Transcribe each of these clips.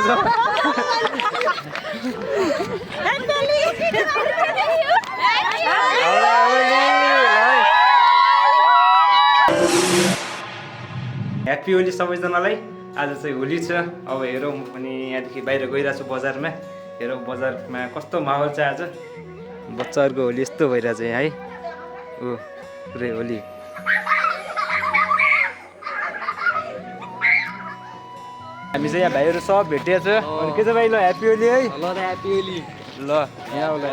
Happy Holi सबैजनालाई। आज चाहिँ होली छ। अब हेरौँ अनि यहाँदेखि बाहिर गइरहेको छु बजारमा। हेरौँ बजारमा कस्तो माहौल छ आज। बच्चाहरूको होली यस्तो भइरहेछ है। ओ पुरै होली। हामी चाहिँ यहाँ भाइहरू सब भेटिएको छ। अनि के छ भाइ? ल ह्याप्पी होली है। ल ह्याप्पी होली। ल यहाँ होला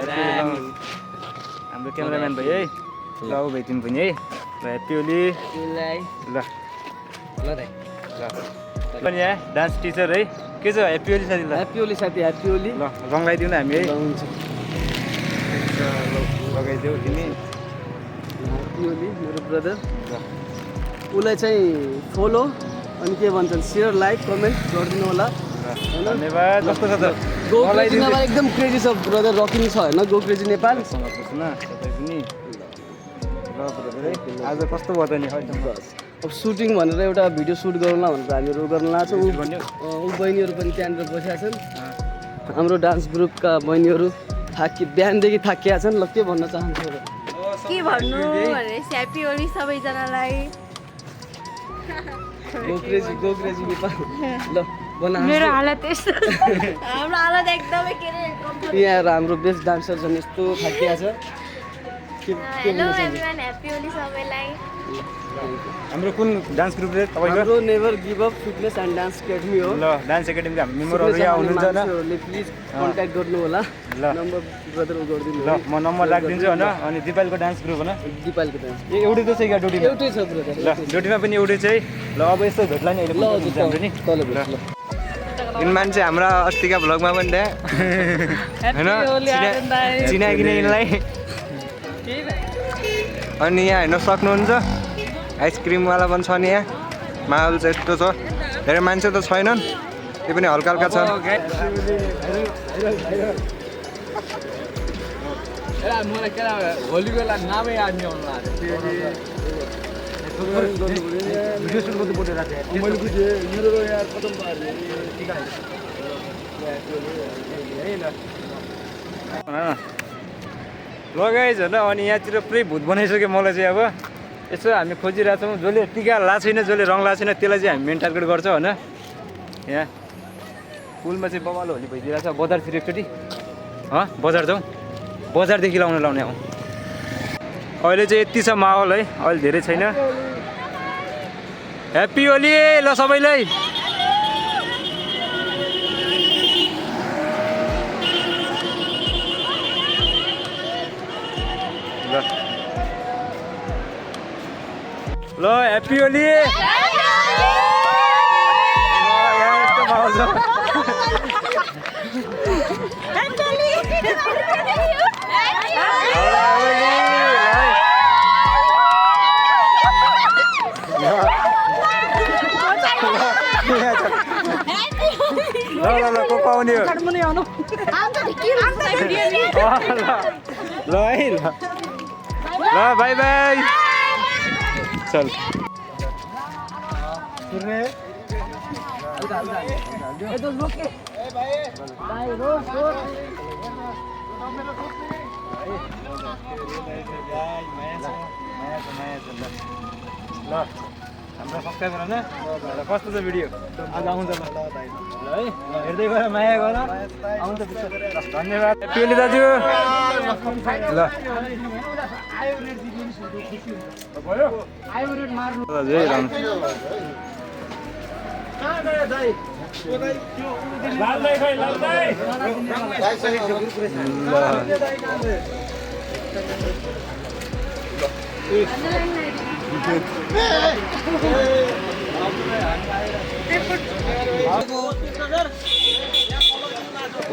हाम्रो क्यामेराम्यान भाइ है। ल अब भाइ तिमी पनि है। ल ह्याप्पी होली। ल पनि यहाँ डान्स टिचर है। के छ ह्याप्पी होली साथी? ल ह्याप्पी होली साथी, ह्याप्पी होली। ल रङ लगाइदिउँ न हामी है। हुन्छ लगाइदेऊ तिमी। ह्याप्पी होली मेरो ब्रदर। उसलाई चाहिँ फलो अनि के भन्छन् सेयर लाइक कमेन्ट गरिदिनु होला। धन्यवाद। कस्तो छ त? गो क्रेजी नेपाल एकदम क्रेजी छ ब्रदर, रकिङ छ होइन गो क्रेजी नेपाल। सँग पुग्छु न तपाईँ पनि। ल ब्रदर है आज कस्तो भयो त नि? अब सुटिङ भनेर एउटा भिडियो सुट गरौँला भनेर हामीहरू गर्न लाग्छौँ। ऊ बहिनीहरू पनि त्यहाँनिर बसेका छन्। हाम्रो डान्स ग्रुपका बहिनीहरू बिहानदेखि थाकिया छन्। ल के भन्न चाहन्छु? के भन्नु भने ह्याप्पी होली सबैजनालाई। Go crazy Nepal. ल बना मेरो हालत यस्तो हाम्रो हालत एकदमै के रे यहाँ हाम्रो बेस्ट डान्सर छन् यस्तो थाकिया छ। हेलो एभ्रीवन ह्याप्पी होली सबैलाई। हाम्रो कुन डान्स ग्रुप रे तपाईको? हाम्रो never give up fitness and dance academy हो। ल डान्स एकाडेमीको हाम्रो मेम्बरहरू यहाँ हुनुहुन्छ न? प्लिज कन्ट्याक्ट गर्नु होला। ल नम्बर ब्रदर गरिदिनु। ल म नम्बर राखिदिन्छु होइन। अनि दिपालको डान्स ग्रुप होइन? दिपालको डान्स एउटै त छ क्या डोटीमा? एउटै छ ब्रदर। ल डोटीमा पनि एउटै छ है। ल अब यस्तो भेट्ला नि अहिले हाम्रो नि। तल भेट। ल यिन मान्छे हाम्रा अस्तिका भ्लगमा पनि त्यहाँ होइन चिनायो किन यिनलाई। अनि यहाँ हेर्न सक्नुहुन्छ आइसक्रिमवाला पनि छ नि। यहाँ माहौल चाहिँ यस्तो छ। धेरै मान्छे त छैनन्, त्यो पनि हल्का हल्का छ। ल गाइज होइन। अनि यहाँतिर पुरै भूत बनाइसक्यो मलाई चाहिँ। अब यसो हामी खोजिरहेको छौँ जसले टिका लाएको छैन, जसले रङ लाएको छैन त्यसलाई चाहिँ हामी मेन टार्गेट गर्छ होइन। यहाँ पुलमा चाहिँ बबाल होली भइदिरहेको छ। बजारतिर एकचोटि बजार जाउँ। बजारदेखि लाउने अब अहिले चाहिँ यति छ माहौल है। अहिले धेरै छैन। ह्याप्पी होली ल सबैलाई। ल ह्याप्पी होली। यहाँ यस्तो माहौल छ। ल को पाउने हो? ल है ल बाई बाई। चल ल हाम्रो सब्सक्राइबर होइन। कस्तो छ भिडियो? आज आउँछ ल है। हेर्दै गएर माया गर आउँछ। धन्यवाद ह्याप्पी होली दाजु। ल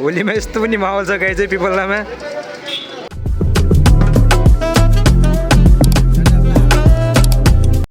होलीमा यस्तो पनि माहौल छ गाई चाहिँ पिपलमा।